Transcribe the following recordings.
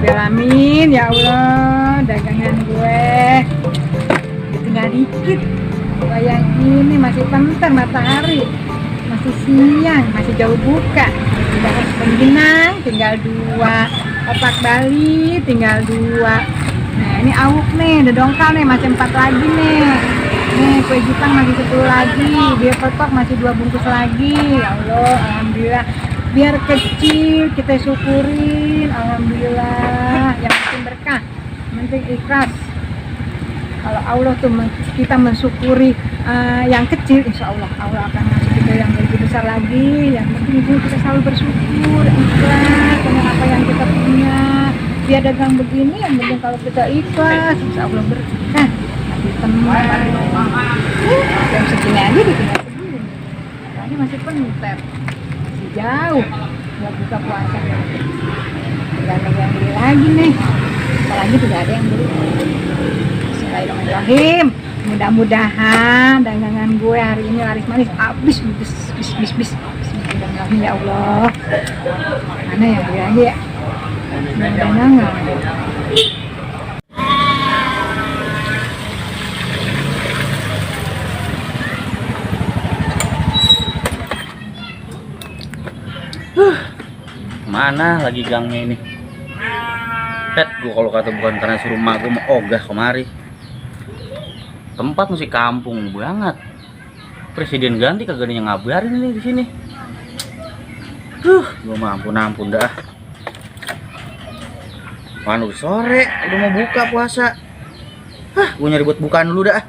Alamin ya Allah, dagangan gue tinggal dikit. Yang ini masih bentar matahari, masih siang, masih jauh buka. Udah pengginang tinggal 2, opak Bali tinggal 2. Nah ini awuk nih, udah dongkal nih, masih 4 lagi nih. Nih kue Jepang masih 10 lagi, biar petok masih 2 bungkus lagi. Ya Allah, alhamdulillah. Biar kecil kita syukurin, alhamdulillah. Yang penting berkah, yang penting ikhlas. Kalau Allah tuh kita mensyukuri yang kecil, insya Allah Allah akan ngasih kita yang lebih besar lagi. Yang penting itu kita selalu bersyukur, ikhlas dengan apa yang kita punya. Dia dagang begini, yang penting kalau kita ikhlas, insya Allah berkah. Tapi teman, yang segini aja ditinggal segini. Ini masih penter, masih jauh buat buka puasa. Tidak ada yang beli lagi nih, apalagi tidak ada yang beli. Bismillahirrahmanirrahim. Mudah-mudahan dagangan gue hari ini laris manis, habis bis. Bismillahirrahmanirrahim ya Allah. Mana yang beli lagi ya? Dagangan. Mana lagi gangnya ini? Gua kalau kata bukan karena suruh mak gua mau ogah kemari. Tempat masih kampung banget. Presiden ganti kagak ada yang ngabarin nih di sini. Gua mah ampun dah. Manu sore udah mau buka puasa. Gua nyari buat bukaan dulu dah.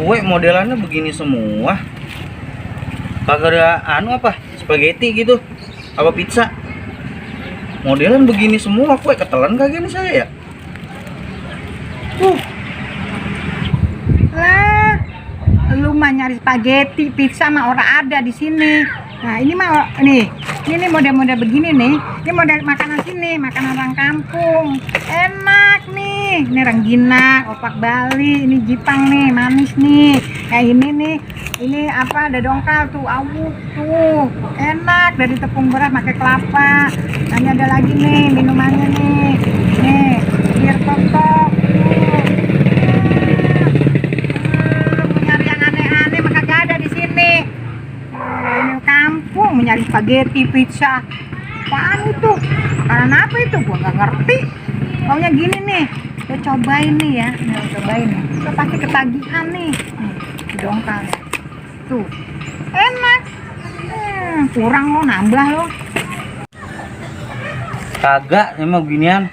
Kue modelannya begini semua, kagak ada apa spaghetti gitu, apa pizza. Modelan begini semua, kue ketelan kagak nih saya ya? Lah, lu mah nyari spaghetti, pizza mah orang ada di sini. Nah ini mah ini model-model begini nih. Ini model makanan sini, makanan orang kampung. Enak nih. Ini rengginang, opak Bali, ini Jepang nih, manis nih. Kayak ini nih, ini apa? Ada dongkal tuh, awuk tuh. Enak dari tepung beras pakai kelapa. Nah, ada lagi nih minumannya nih. Nih, biar kotok. Nyari yang aneh-aneh mah kagak ada di sini. Ini kampung mencari spaghetti, pizza. Apaan itu? Karena apa itu? Gua nggak ngerti. Pokoknya gini nih, lo cobain nih ya. Nih, cobain nih. Lo pasti ketagihan nih. Nih, dongkal. Tuh, enak. Kurang lo, nambah lo. Kagak, saya mau beginian.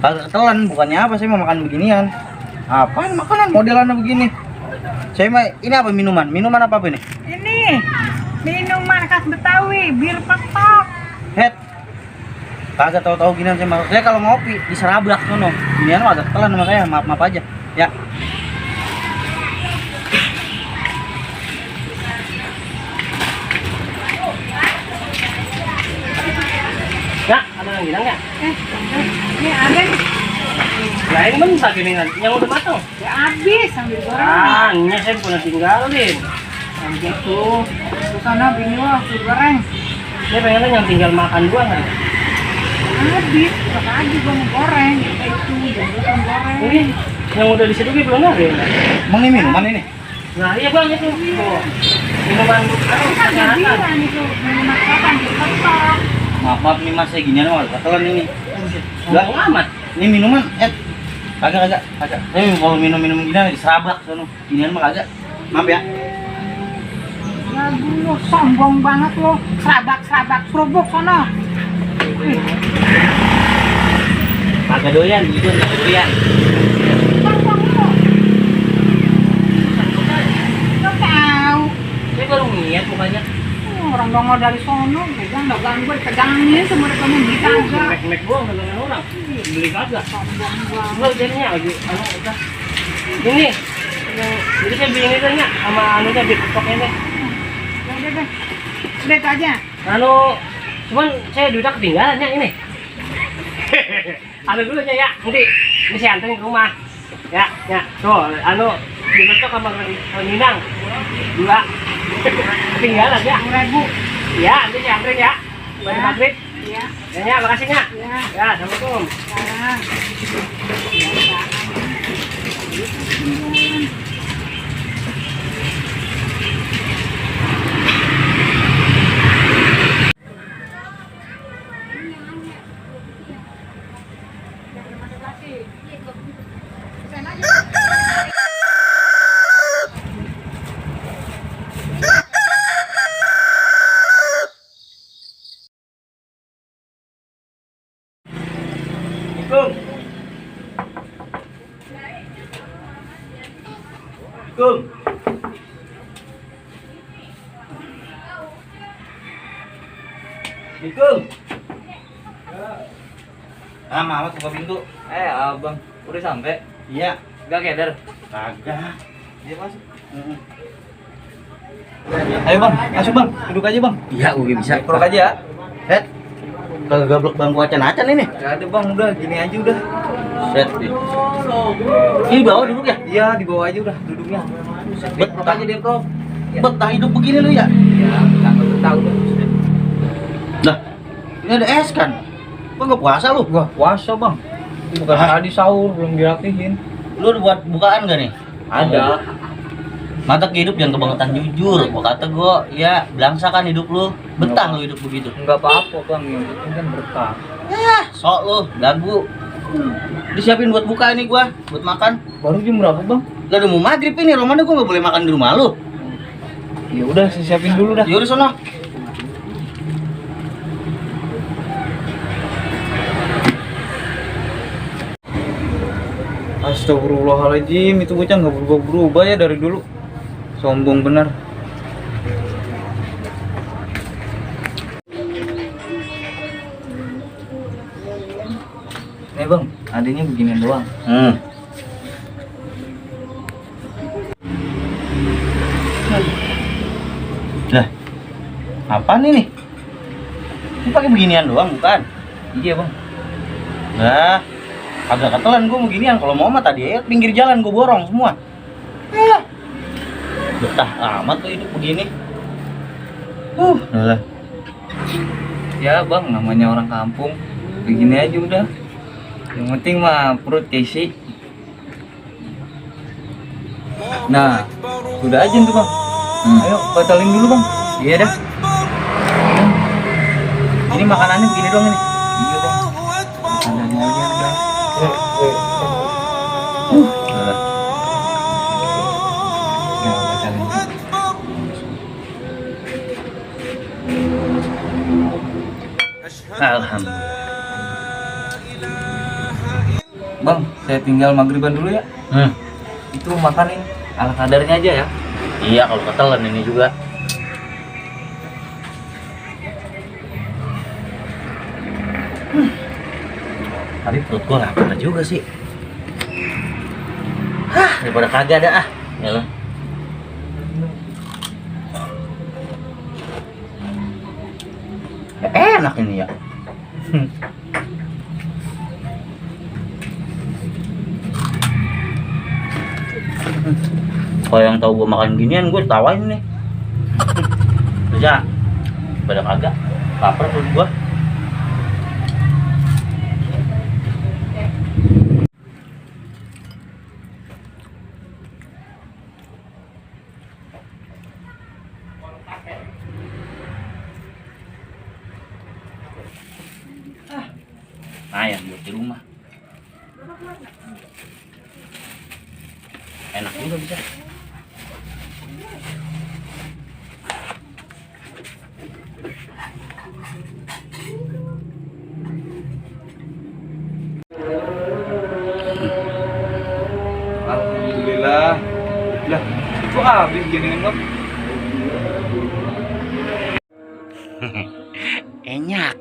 Kagak ketelan, bukannya apa, saya mau makan beginian. Apaan makanan modelannya begini? Saya mah ini apa minuman? Minuman apa ini? Ini minuman khas Betawi, bir petok. Kagak tahu-tahu ginian saya mah. Saya kalau ngopi di Serabak sono. Ginian mah agak ketelan sama saya, maaf aja. Ya. Ya, ada yang bilang ya? Ini ada nih. Nah ini mentah gini kan, yang udah matang. Ya habis sambil goreng. Ini saya pernah tinggalin. Yang gitu. Di sana bini lo tuh goreng. Saya pengennya yang tinggal makan doang kan. Habis, apa aja gua mau goreng. Itu jemputan goreng. Ini yang udah diseduki belum ada ya? Emang ini minuman ini? Nah iya bang itu. Oh. Minuman Kan dia bilang itu minuman kapan bir petok. Maaf nih mas, saya ginian mah ketelan ini. Enggak amat. Ini minuman, kagak. Saya kalau minum gini di Serabak sono. Ginian mah kagak. Maaf ya. Lagu lo sombong banget lo. Serabak serobok sono. Kagak doyan, gitu kagak doyan. Sombong lo. Lo tahu. Saya baru ngeliat mukanya. Orang dongol dari sono, pegang dagang gue pegangin semua kamu bisa enggak? Mek gua dagangan orang. Beli kagak. Sombong banget. Enggak jadinya lagi udah. Ini Jadi saya bilang itu nya sama anunya di pokoknya deh. Udah itu aja. Anu, cuman saya duitnya ketinggalan ya ini. Anu dulu ya, nanti ini saya anterin ke rumah. Ya, tuh, anu dicocok sama Minang. 2. Ketinggalan ya. 10.000. Ya, nanti saya anterin ya. Balik maghrib. Iya. Ya, makasih ya. Iya. Ya, assalamualaikum. Sekarang. Kum. Assalamualaikum. Ah, Mamat buka pintu. Abang, udah sampai? Iya. Gak keder? Kagak. Dia masuk. Ayo bang, masuk bang, duduk aja bang. Iya, gue bisa. Duduk aja. Kagak gablok bangku acan-acan ini. Gak ada bang, udah gini aja udah. Set deh. Ini bawa duduk ya? Iya, di bawah aja udah duduknya. Betah aja deh, Prof. Betah hidup begini lu ya? Ya, nggak tahu deh. Nah, ini ada es kan? Kok nggak puasa lu? Gua puasa bang. Bukan tadi sahur, belum dirapihin. Lu udah buat bukaan gak nih? Ada. Mata hidup jangan kebangetan jujur. Gua kata gua, ya belangsa kan hidup lu. Betah lu hidup begitu. Enggak apa-apa bang, yang penting kan berkah. Sok lu, dagu. Disiapin buat buka ini gua, buat makan. Baru jam berapa bang? Lah udah mau maghrib ini, Romana gua nggak boleh makan di rumah lu. Ya udah, saya siapin dulu dah. Yaudah sono. Astagfirullahaladzim, itu bocah nggak berubah-berubah ya dari dulu. Sombong benar. Nih bang, adanya beginian doang. Lah, apaan ini? Ini pakai beginian doang bukan? Iya bang. Lah, agak ketelan gua mau ginian. Kalau mau mah tadi ya pinggir jalan gua borong semua. Betah amat tuh hidup begini. Lah. Ya bang, namanya orang kampung. Begini aja udah. Yang penting mah perut keisi. Nah, udah aja tuh bang. Ayo batalin dulu bang. Iya dah. Ini makanannya begini doang ini. Iya bang. Makanannya aja udah. Lah. Ya batalin. Alhamdulillah. Bang, saya tinggal maghriban dulu ya. Itu makanin ala kadarnya aja ya. Iya kalau ketelan ini juga. Tapi perut gua lapar juga sih. Daripada kagak ada Ya lah. Enak ini ya. Kalau yang tahu gua makan ginian gua tawain nih. Kerja. Pada kagak. Lapar perut gua. Ayam buat di rumah. Enak juga bisa. Alhamdulillah. Lah, itu habis gini bang. Enak.